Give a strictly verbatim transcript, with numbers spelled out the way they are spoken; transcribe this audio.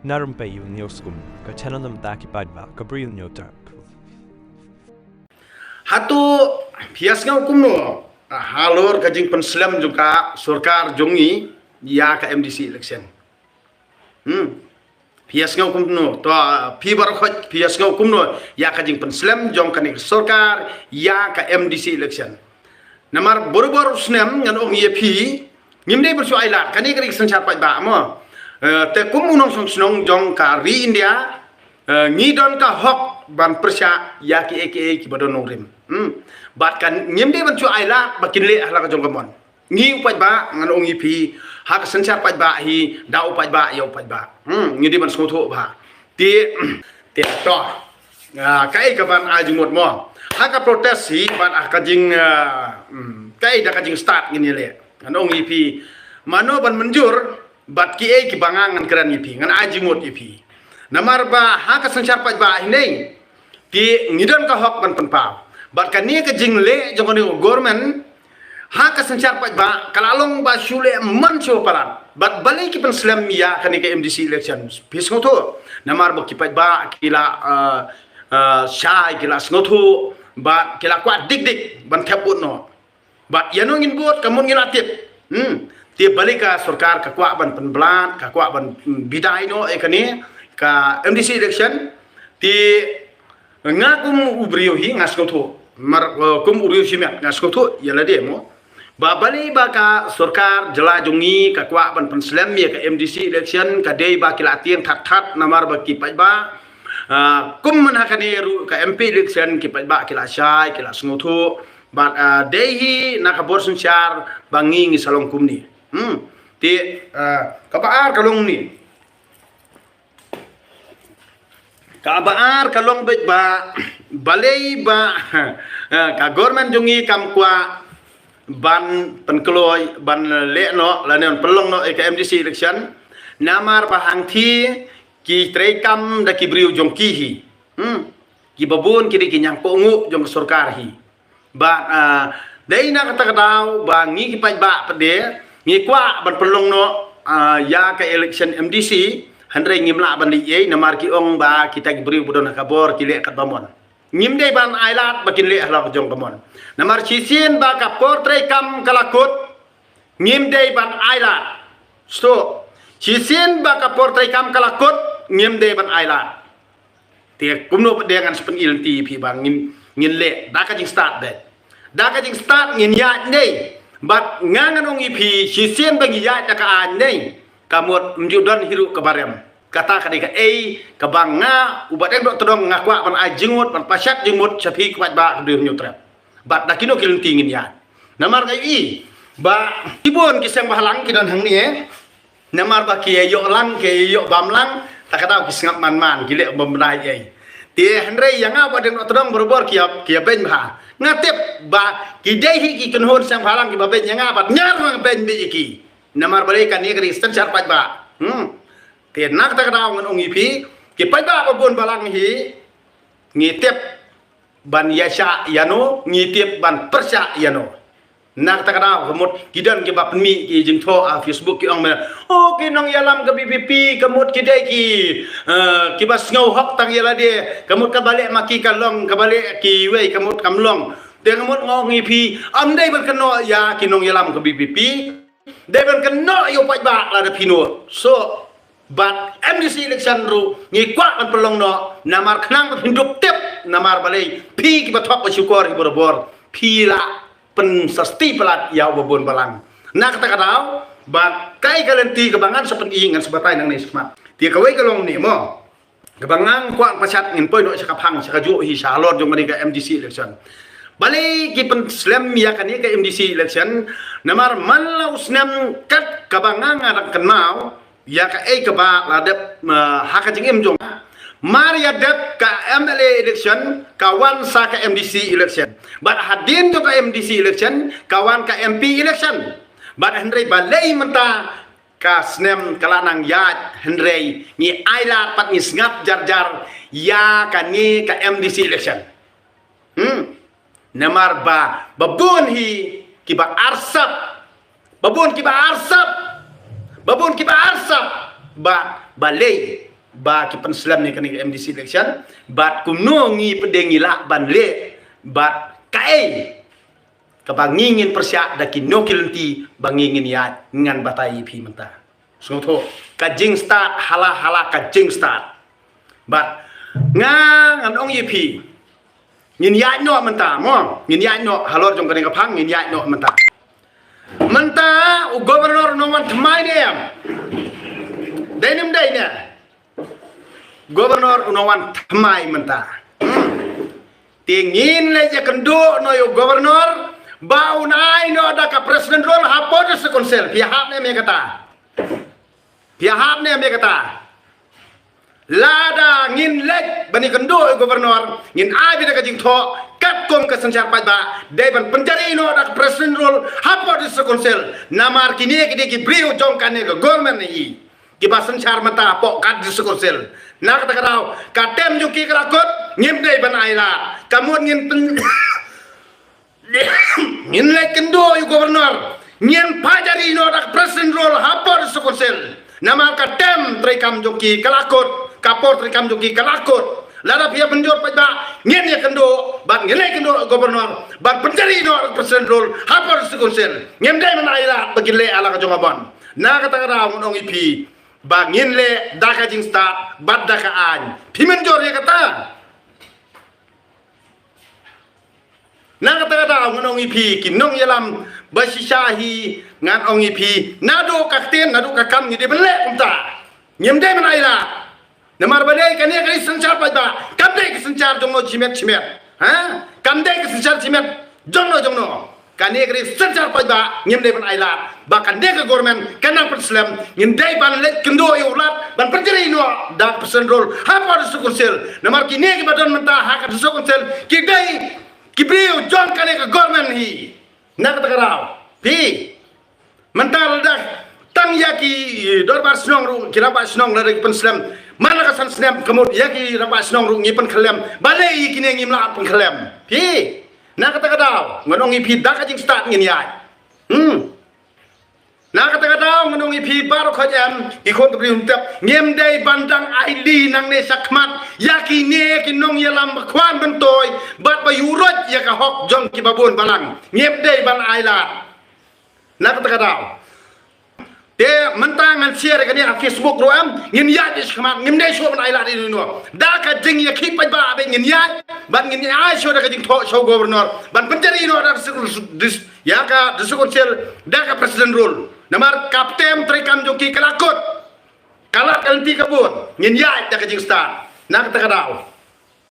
Narum pei u nyo skum ka channel nam ta ki paidbah ka briew nyo trap. Hato phi ïa sngew kumno halor ka jingpynslem jong ka sorkar jong ngi ïa ka M D C election? Hmm. Phi ïa sngew kumno? To, phi baroh khoit phi ïa sngew kumno ïa ka jingpynslem jong kane ka sorkar ïa ka M D C election? Namar barabor u snem ngan ong ïa phi, ngim dei ban shu ailad, kane ka dei ka synshar paidbah mo. Eh, te kum u nongshong shnong jong ka ri India, eh, ngi don ka hok ban pyrshah ïa kiei kiei kiba don nongrim. Hmm. Bad kan ngim dei ban shu ailad ba kin leh ha la ka jong ka mon. Ngi u paidbah ngan ong ïa phi, ha ka synshar paidbah hi, da u paidbah ïa u paidbah. Hmm, ngi dei ban sngewthuh bha. Te, te to. Ah, kaei kaban ai jingmut mo? Ha ka protest hi bad ha ka jing, ah, hmm, kaei da ka jingstad ngin ïa leh? Ngan ong ïa phi, mano ban mynjur bad kiei kiba nga ngan kren ïa phi, ngan ai jingmut ïa phi. Namar ba ha ka synshar paidbah hi nei, te ngi don ka hok ban pynpaw. Bad kane ka jingleh jong kane ka government ha ka synshar paidbah ka la long ba shu leh man shu palat. Bad balei ki pynslem ïa kane ka M D C election? Phi sngewthuh? Namar ba ki paidbah ki la, uh, uh, shai, ki la sngewthuh bad ki la kwah dik dik ban thep vote noh. Bad ïano ngin bud, ka mut ngi la tip. Hmm. Te balei ka sorkar ka kwah ban pynblat, ka kwah ban, hmm, bidai noh ïa kane ka M D C election. Te nga kum u briew hi nga sngewthuh. Mar, eh, kum u briew shimet nga sngewthuh ïa lade mo. Ba balei ba ka sorkar jylla jong ngi ka kwah ban pynslem ïa ka M D C election, ka dei ba ki la tieng that that namar ba ki paidbah. Ah, kum man ha kane ruh ka M P election ki paidbah ki la shai, ki la sngewthuh. Bad, ah, dei hi na ka bor synshar ba ngi ngi sa long kumne. Hmm. Te, ah, kaba ar ka long ni. Kaba ar ka long beit ba balei ba, ah, ka government jong ngi kam kwah ban pynkloi, ban leh noh lane ban pynlong noh ïa ka M D C election. Namar ba hangthie ki treikam da ki briew jong ki hi. Hmm. Kiba bun ki dei ki ñiangpohnguh jong ka sorkar hi. Bad, ah, dei na kata ka daw ba ngi ki paidbah pat de ngi kwah ban pynlong noh, ah, ïa ka election M D C, hynrei ngim lah ban leh ei namar ki ong ba kita ki briew ba don ha ka bor ki leh katba mon. Ngim dei ban ailad ba kin leh ha la ka jong ka mon. Namar shisien ba ka por treikam ka la kut, ngim dei ban ailad. Sto, shisien ba ka por treikam ka la kut, ngim dei ban ailad. Te kumno pat de ngan sa pyn-i lynti ïa phi ba ngin, ngin leh da ka jingstad de. Da ka jingstad ngin ïaid nei. Bad nga ngan ong ïa phi shisien ba ngi ïaid da ka aiñ nei, ka mut ym ju don hi ruh kaba rem. Kata ka dei kaei kaba nga u Bah Deng Dohtdong nga kwah ban ai jingmut, ban pashat jingmut sha phi ki paidbah ka Bri u Hynñiewtrep. Bad da kino ki lynti ngin ïaid? Namar nga i ba ki bun ki seng bhalang ki don hangne. Namar ba ki ïoh lang, ki ïoh bam lang, ta ka daw ki sngap man man, ki leh bam bnai ei. Te hynrei ïa nga Bah Deng Dohtdong barabor ki ïa, ki ïa beiñ bha. Nga tip ba ki dei hi ki kynhun seng bhalang kiba beiñ ïa nga bad nga ruh nga beiñ beit ïa ki. Namar balei? Kane ka dei ka synshar paidbah. Hmm. Te na kata ka daw ngan ong ïa phi, ki paidbah ba bun balang hi ngi tip ban ïashah ïano, ngi tip ban pyrshah ïano. Na kata ka daw ka mut ki don kiba pynmih ki jingthoh ha Facebook ki ong me, oh, ki nongïalam ka VPP ka mut ki dei ki, eh, kiba sngew hok tang ïa lade, ka mut kaba leh ma ki ka long, kaba leh kiwei ka mut kam long. Te ka mut nga ong ïa phi, ym dei ban kynnoh ïa ki nongïalam ka VPP. Dei ban kynnoh ïa u paidbah lada phi nud. So, bad M D C election ruh ngi kwah ban pynlong noh, namar khnang ba phin dup tip, namar balei? Phi kiba thok ba shukor hi barabor, phi la pynsasti palat ïa uba bun balang. Na kata ka daw, bad kaei ka lynti kaba ngan sa pyn-i ngan sa batai nangne shakhmat. Te kawei ka long ne mo. Kaba ngan kwah pashat ngin poi noh sha ka phang, sha kajuh hi sha halor jong kane ka M D C election. Balei ki pynslem ïa kane ka M D C election? Namar man la u snem kat kaba nga nga dang kynmaw ïa kaei kaba la dep, eh, ha ka jingim jong nga. Mar ïa dep ka M L A election ka wan sa ka M D C election. Bad hadien jong ka M D C election ka wan ka M P election. Bad hynrei balei mynta ka snem ka la nang ïaid hynrei ngi ailad pat, ngi sngap jar jar ïa kane ka M D C election. Hmm. Namar ba, ba bun hi kiba arsap. Ba bun kiba arsap. Ba bun kiba arsap. Ba, balei? ba ki pynslem ïa kane ka M D C election, bad kumno ngi pdeng ngi lah ban leh, bad kaei kaba ngi ngin pyrshah da kino ki lynti ba ngi ngin ïaid, ngan batai ïa phi mynta. Sngewthuh, ka jingstad, hala hala ka jingstad. Bad nga ngan ong ïa phi, ngin ïaid noh mynta, mo, ngin ïaid noh halor jong kane ka phang, ngin ïaid noh mynta. Mynta u governor u nang wan thymmai ne em? Dei ne ym dei ne? Governor u nang wan thymmai mynta. Hmm. Te ngin leit ïakynduh noh ïa u governor ba un ai noh da ka president role hapoh district council. Phi hap ne em ïa kata? Phi hap ne em ïa kata? Lada ngin leit ban ïakynduh ïa u governor, ngin ai beit da ka jingthoh katkum ka synshar paidbah, dei ban pynjari noh da ka president role hapoh district council. Namar kine ki dei ki briew jong kane ka government hi, kiba synshar mynta hapoh ka district council. Na kata ka daw, ka term jong ki ka la kut, ngim dei ban ailad. Ka mut ngin pyn- ngin leit kynduh ïa u governor, ngin pynjari noh da ka president role hapoh district council. Namar ka term treikam jong ki ka la kut, ka por treikam jong ki ka la kut. Lada phi ïa mynjur paidbah, ngin ïakynduh bad ngin leit kynduh ïa u governor ban pynjari noh da ka president role hapoh district council. Ngim dei ban ailad ba kin leh ha la ka jong ka bor. Na kata ka daw ngan ong ïa phi ba ngin leh da ka jingstad bad da ka aiñ. Phi mynjur ïa kata? Na kata ka daw ngan ong ïa phi ki nongïalam ba shisha hi, ngan ong ïa phi, naduh ka ktien naduh ka kam ngi dei ban leh kumta. Ngim dei ban ailad. Namar ba dei kane ka dei synshar paidbah, kam dei ka synshar jong no shimet shimet. Ha? Kam dei ka synshar shimet jong no jong no. Kane ka dei synshar paidbah, ngim dei ban ailad. Ba kane ka government ka nang pynslem, ngin dei ban leit kynduh ïa u lat ban pynjari noh da ka president role hapoh district council. Namar kine kiba don mynta ha ka district council ki dei ki briew jong kane ka government hi. Na kata ka daw, phi, mynta lada tang ïa ki dorbar shnong ruh, ki rangbah shnong lada ki pynslem man la ka san snem, ka mut ïa ki rangbah shnong ruh ngi pynkhyllem. Balei ïa kine ngim lah pynkhyllem? Phi, na kata ka daw ngan ong ïa phi da ka jingstad ngin ïaid. Hmm. Na kata ka daw ngan ong ïa phi baroh khoit em, ki khun ki briew, ngim dei ban dang ailad nangne shakhmat ïa kine ki nongïalam ba khwan ban toi bad ba ïuh ruh ïa ka hok jong kiba bun balang. Ngim dei ban ailad. Na kata ka daw, te mynta ngan share kane ha Facebook ruh em, ngin ïaid shakhmat, ngim dei shuh ban ailad ïa uno uno. Da ka jingïakhih paidbah beit ngin ïaid bad ngin ïaid shuh da ka jingthoh sha u governor ban pynjari noh da ka dis- ïa ka district council da ka president role. Namar ka term treikam jong ki ka la kut. Ka lad ka lynti ka bun, ngin ïaid da ka jingstad. Na kata ka daw,